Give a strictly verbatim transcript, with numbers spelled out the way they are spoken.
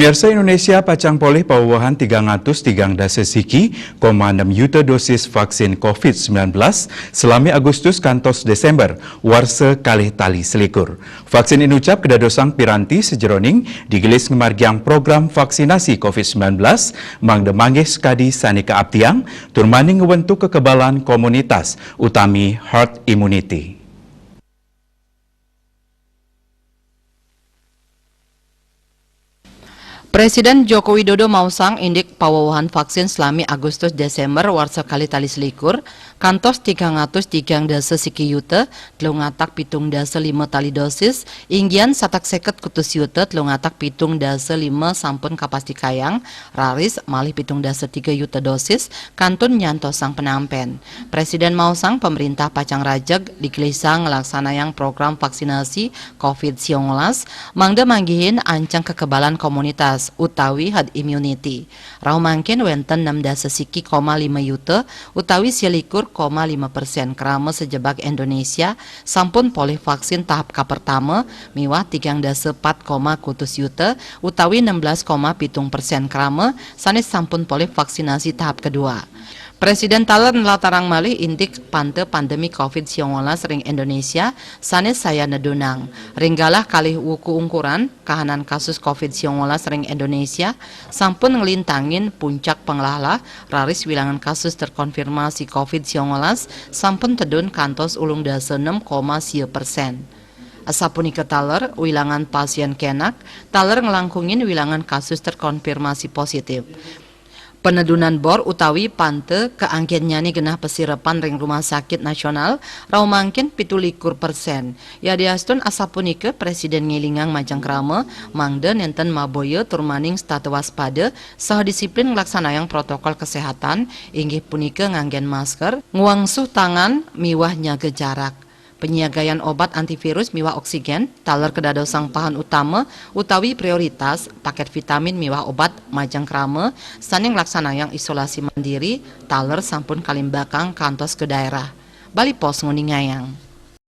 Pemirsa, Indonesia pacang polih pawewehan tigang atus tigang dasa siki koma enem yuta dosis vaksin covid sembilan belas salami Agustus kantos Desember warsa kalih tali selikur. Vaksin inucap kadadosang piranti sajeroning digelis ngamargiang program vaksinasi covid sembilan belas mangda manggih sakadi sane kaaptiang tur maning ngwentuk kekebalan komunitas utami herd immunity. Presiden Joko Widodo maosang indik pawewehan vaksin salami Agustus Desember warsa kalih tali selikur kantos tigang atus tigang dasa siki yuta telung atak pitung dasa lima tali dosis, inggian satak seket kutus yuta telung atak pitung dasa lima sampun kapastikayang, raris malih pitung dasa tiga yuta dosis kantun nyantosang penampen. Presiden maosang pamrintah pacang rajeg digelisang nglaksanayang program vaksinasi covid siangolas, mangda manggihin anceng kekebalan komunitas utawi herd immunity. Rauh mangkin wenten enam dasa siki koma lima yuta utawi sialikur koma lima persen krama sajebag Indonesia sampun polih vaksin tahap kapertama miwah tigang dasa pat koma kutus yuta utawi enam belas koma pitung persen krama sane sampun polih vaksinasi tahap kedua. Presiden taler nlatarang malih indik panta pandemi covid siangolas ring Indonesia sane sayan nedunang. Ring galah kalih wuku ungkuran, kahanan kasus covid siangolas ring Indonesia sampun nglintangin puncak panglahlah, raris wilangan kasus terkonfirmasi covid siangolas sampun tedun kantos ulung dasa enam koma sia persen. Asapunika taler, wilangan pasien kenak taler nglangkungin wilangan kasus terkonfirmasi positif. Penedunan bor utawi panta kaanggennyane genah pasirepan ring Rumah Sakit Nasional rauh mangkin pitu likur persen. Yadiastun asapunika, Presiden ngelingang majeng krama mangda nenten maboya tur maning setata waspada saha disiplin nglaksanayang protokol kesehatan, inggih punika nganggen masker, ngwangsuh tangan, miwah nyaga jarak. Panyiagayan obat antivirus miwah oksigen taler kadadosang pahan utama utawi prioritas, paket vitamin miwah obat majeng krama sane nglaksanayang isolasi mandiri taler sampun kalimbakang kantos ka daerah. Bali Post nguningayang.